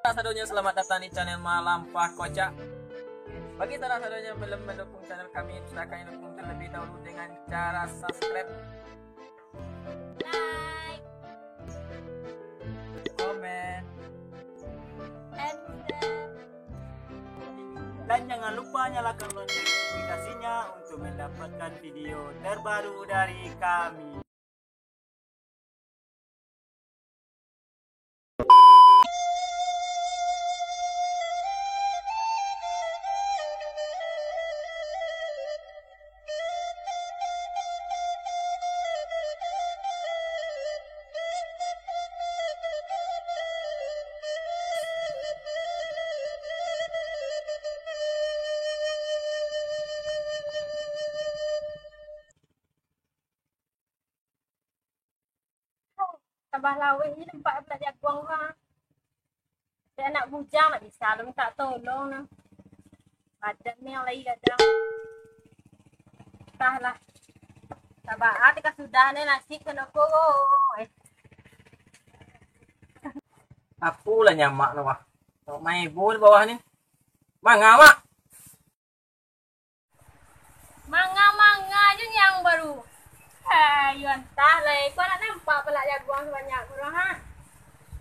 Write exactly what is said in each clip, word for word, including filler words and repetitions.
Sanak sadonyo, selamat datang di channel Malampah Kocak. Bagi sanak sadonyo yang belum mendukung channel kami, silakan dukung terlebih dahulu dengan cara subscribe, like, komen, and share. Dan jangan lupa nyalakan lonceng notifikasinya untuk mendapatkan video terbaru dari kami. Tambah laweh ni nampak pulak jaguang ha. Dek anak bujang nak bisa lo minta tolong nah. Badan ni yang lai gadang. Entahlah. Sabaa tika sudah ni nasib kena ko. Eh. Apolah nyamak tu, Mak. Mak Maibo di bawah ni. Manga, Mak? Manga-manga jo nyang baru. Hai, yo antah lai, ko nak nampak pulak jaguang sabanyak ko ha.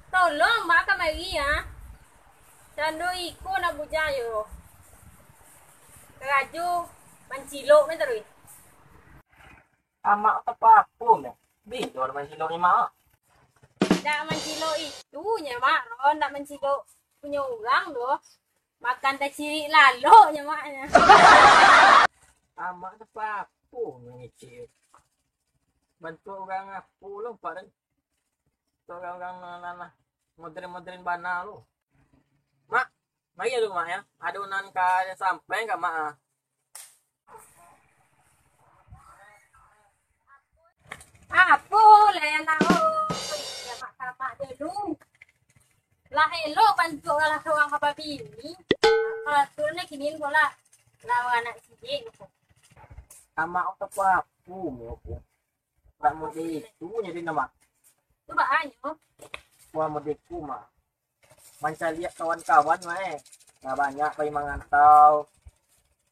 Tolong, Mak, kamari ha. Cando iko nak bujang yo. Karajo mancilok ni taruih. Amak tu apo, Mak? Bilo nak mancilok ni, Mak? Nak mancilok itu nyo, Mak. Ron nak mancilok punyo urang tu. Makan tacirik lalok nyo, Mak, nyo. Amak tu apo, Mak, ngecek? Bantuak urang apo lo, Pak, kan? Bantuak urang-urang nan, nan, nan modern-modern bana lo. Mak, mari dulu, Mak, ya. Ado nan ka sampai ka Mak, ah. Apo lah yang nak, oi, ya, mak tamak dulu. Lah elok bantuak lah surang ka babini. Kalau tu ni kini ko lah, lah anak ciek ko. Amak tu apo, Mak? Nak model itu jadi nama. Tu bahanyo. Wah, model itu, Mak. Mancaliak kawan-kawan, Mak, eh. Lah banyak pai mangantau.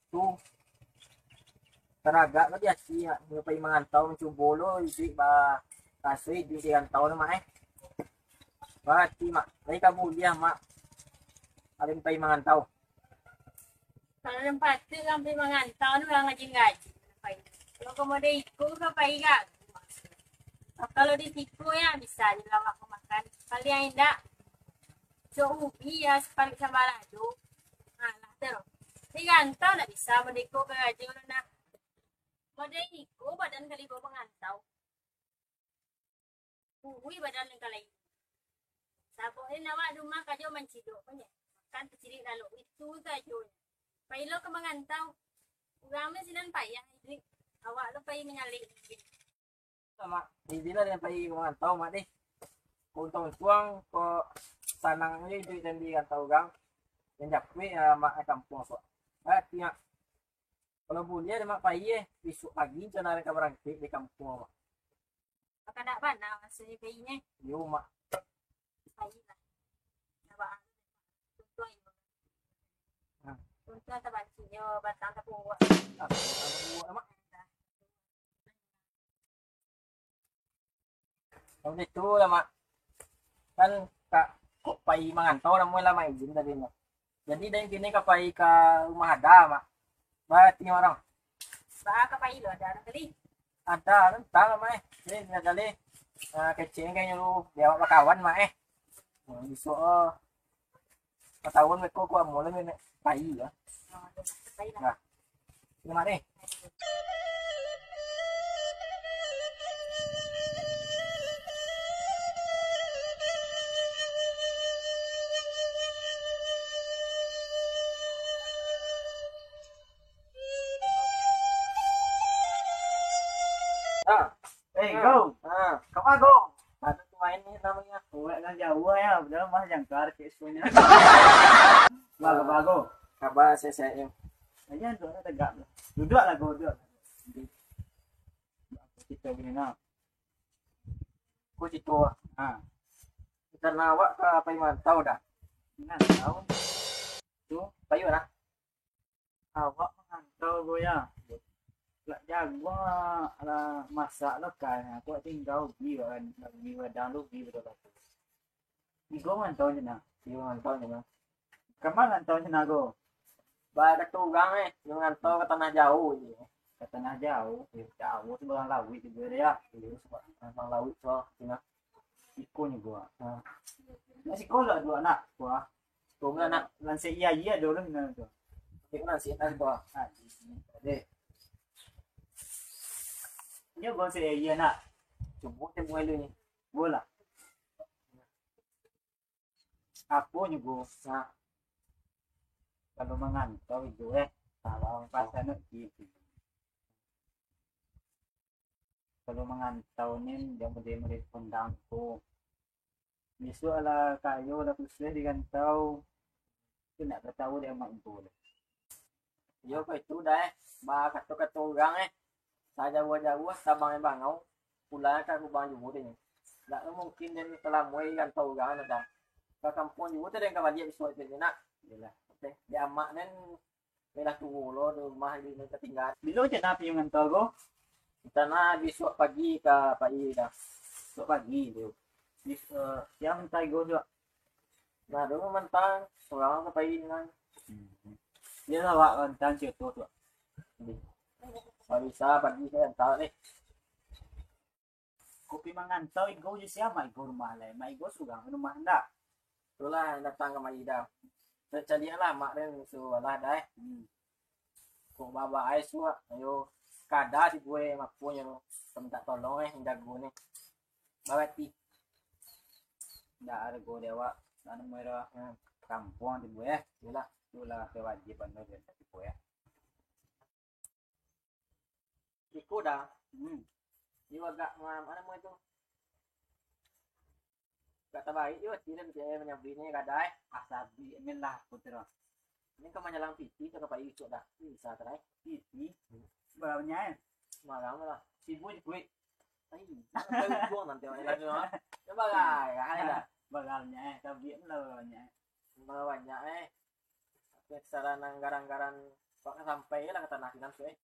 Tu taragak ka di ati, Mak. Nyo pai mangantau, mancubo lo iduik ba-, raso iduik di rantau tu, Mak, eh. Barati, Mak, lai ka buliah, Mak, alun pai mangantau. Kalau nan patuik urang pai mangantau ni urang rajin-rajin. Kalau ka model iko ka pai gagu. Kalau di siko ya bisa jo lah awak makan. Paliang indak, cok ubi ya, saparuik samba lado. Nah, lah tu. Di rantau ndak bisa model iko karajo tu nah. Model iko badan kali bawa mangantau. Kuruih badan nan ka lain. Sabab den awak di rumah kajo mancilok ko nyo. Makan tacirik lalok itu sajo. Pai lo ka mangantau. Urang mah sinan payah iduik. Awak lo pai manyalek. Mak, izinlah den pai ka mangantau, Mak, deh. Untuang-untuang ko sanang jo iduik den di rantau urang. Den japuik, ah, Mak, kampuang, Mak. Barati, Mak. Kalau buliah deh, Mak, pai, eh. Bisuak pagi rencana den ka barangkek dari kampuang, Mak. Bakadak bana rasonyo pai nyo. Iyo, Mak. Pai lah. Sabab untuang iyo. Ha. Untuang tabacinyo batang tapuak. Ah, tapuak, Mak. Kalau itu lah, Mak. Kan ka, kok pai mangantau namonyo lah, Mak, izin tadi, Mak. Jadi, den kini ka pai ka rumah Ada, Mak. Ba tengok urang. Ba ka pai lo Ada nan tadi? Ada, entah lah, Mak, eh. Jadi, tinggal kali, ah, kecek kan nyuruh di awak bakawan, Mak, eh. Nah, bisuak, oh. Patauan beko ko amuah lah, Mak. Pai lah. Oh, pai lah. Nah. Terima kasih. Ah. Eh, ah. Go. Ah. Kama, Go? Ado pamain ni namonyo. Urang nan jauah ya, udah mah jangkar kek sunya. Bago, bago. Kaba sehat-sehat yo. Aja duduk tegak. Duduk lah, Go, duduk. Kito gini nah. Ko cito. Ha. Karano awak ka pai mantau dah. Nah, tahu. Tu, payu lah. Awak mangantau, Go, ya. Lah jaguang lah, lah masak lah kan. Aku tingga ubi kan. Ubi gadang tu, ubi betul-betul. Igo mangantau je nah. Igo mangantau je nah. Kama ngantau je nah, Go? Ba kato urang, eh, yo ngantau ka tanah jauah je. Ka tanah jauah, yo, jauah tu barang lauik juo deh, ya. Iyo, sabab barang lauik tu, cina. Iko nyo, Go. Ha. Nak siko lah duo anak, Go. Siko lah, nak. Lansek iya, iya dulu, nah, tu. Siko lansek, nak, Go. Ha, di sini. Deh. Nyo, Go, lansek iya, nak. Cubo je mulai dulu ni. Go lah. Apo nyo, Go? Nah, kalau mangantau itu, eh, nah, pasan itu. Kalau mangantau ni, jan model-model kondang tu. Bisuak lah kayo, lah sukses di rantau, tu nak ka tau dek amak ibo lah. Iyo, kok itu dah, eh. Ba kato-kato urang, eh. Sajauah-jauah tabang bangau, pulang ka lubang juo deh. Ndak mungkin den talamuah di rantau urang, dah. Ka kampuang juo tu den ka baliak bisuak tu, nak. Iyolah. Oke, di amak den, iyolah, tuo lo di rumah, di rumah tatingga. Bilo cak nak pai mangantau, Go? Rencana bisuak pagi ka pai dah. Bisuak pagi tu. Bis-, eh, siang tadi, Go, suak. Nah, dulu mantang, surang ka pai dengan. Hmm. Iyo lah, awak mantang situ tu. Kalau bisa pagi saya hantar ni. Kopi mangantau, Igo je sia, Mak Igo rumah lai. Mak Igo surang rumah ndak? Itulah yang datang kamari dah. Caliak lah, Mak, dan suruah lah dah, eh. Hmm. Kok baba ai suak, ayo. Kada si gue makonyo tu. Minta tolong, eh, jago ni. Barati. Ndak argo di awak. Anu murah. Hmm. Kampuang tibo, eh. Iyolah. Itulah kewajiban lo, tibo, eh. Iko dah. Hmm. Iyo agak ma-, ma namo itu? Agak tabaik yo, ati dah pikia manyabik ni kadai. Asa abih men lah, putra. Ni ka manyalang piti tu ka pai isuak dah. Bisa kadai. Piti? Baranya, eh? Malam lah. Sibu je kuik. Ai, sampai ujung nanti awak jalan tu, ah. Yo bagai, ah, dah. Baranya, eh. Tabiak lah baranya, eh. Baranya, eh. Tapi saranan garan-garan, wak ka sampai lah ka tanah sinan tu, eh.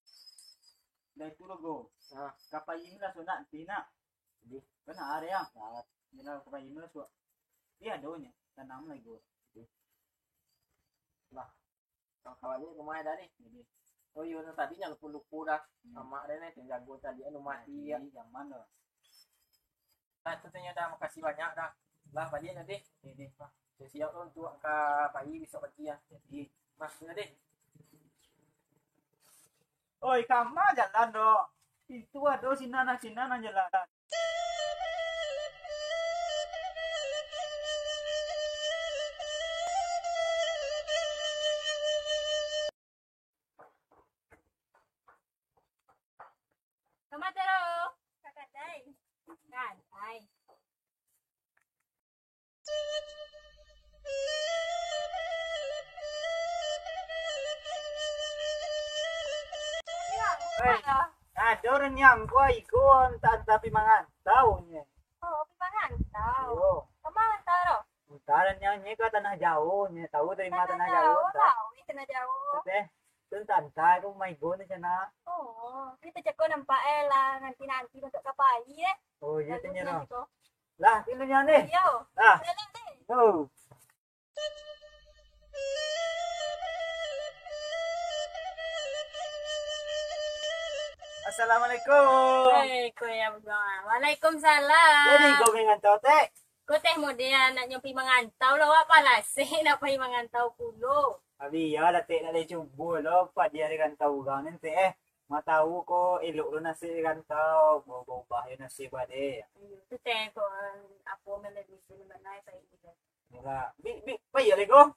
Dah itu lo, Go. Ha. Ka pai lah suak nak, nanti nak. Jadi. Kan ada ya. Ha. Bila ka pai lah suak. Iya, adonyo. Tanam lagi, Go. Jadi. Lah. Kawan-kawan ni rumah dah ni. Jadi. Oh, iyo, tadi nyo lupo-lupo dah. Hmm. Amak dah ni, jago tadi, anu mati ya. Jadi, zaman dah. Nah, itu tanya dah, makasih banyak dah. Lah, baliak tadi. Oke, deh, Pak. Siap-siap lo untuk ka pai bisuak pagi ya. Jadi, Mas, sudah deh. Oi, kama jalan do? Itu ado sinan, sinan jalan. Kama taro? Ka kadai. Kadai. Eh, ado urang nyangko iko antah-antah pai mangantau nyo. Oh, pai mangantau. Iyo. Kama mangantau? Antah nyo, nyo ka tanah jauah, nyo tahu dari ma tanah jauah, antah. Tahu, ih, tanah jauah. Teh, tu antah-antah ko maigo ni sana. Oh, ni pacako nampak eh lah, nanti-nanti bantuak ka pai eh. Oh, iyo tu nyo. Lah, tu nyo ni. Iyo. Lah. Jalan deh. Tu. Assalamualaikum. Hei, ko ya, Bang. Waalaikumsalam. Jadi, ko mangantau, Tek? Ko teh model anak nyo pai mangantau lo, awak palasik nak pai mangantau pulo. Abi, iyo lah, Tek, nak dicubo lo, Pak, di rantau urang ni, Tek, eh. Ma tahu ko elok lo nasib di rantau, baubah-ubah yo nasib badeh. Iyo, tu teh ko, apo, melodi tu, mana saya gitu. Murah. Bi, bi, payah lego.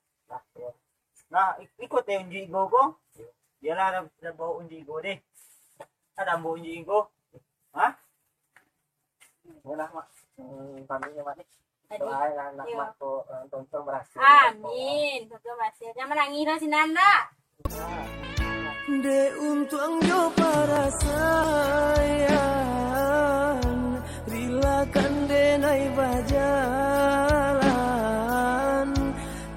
Nah, i-, iko teh unjuik igo ko. Iyolah, dah, dah bawa unjuik igo deh. Ada ambo unjuik igo. Hah? Iyolah, Mak. Hmm, pamit ya, Mak, ni. Tadi. Doakanlah, Mak, ko, eh, Tonton berhasil. Amin. Tonton berhasil. Jangan menangis dah, sinan dah. Dek untuang jo parasaian, rilakan denai bajalan,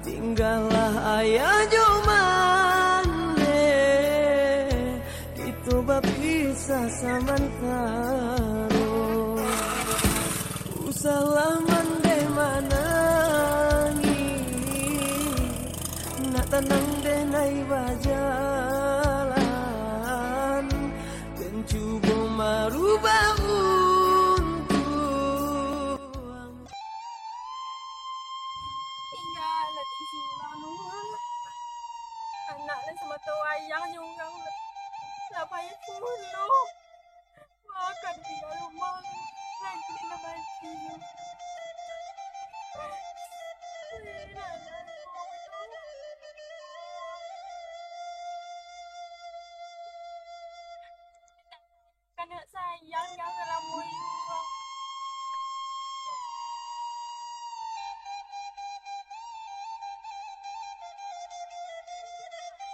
ti Galah ayah jo mandeh, kito bapisah samantaro. Usahlah mandeh manangih, nak tanang denai bajalan, den cubo marubah untuang. Tinggalah di surang urang. Anak nan samato wayangnyo urang lah pai pulo. Makan tingga rumah. Lagi nak mati. Kanak sayang yang ramo iwang.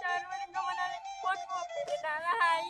Jangan menengah mana pun mau pilih darah.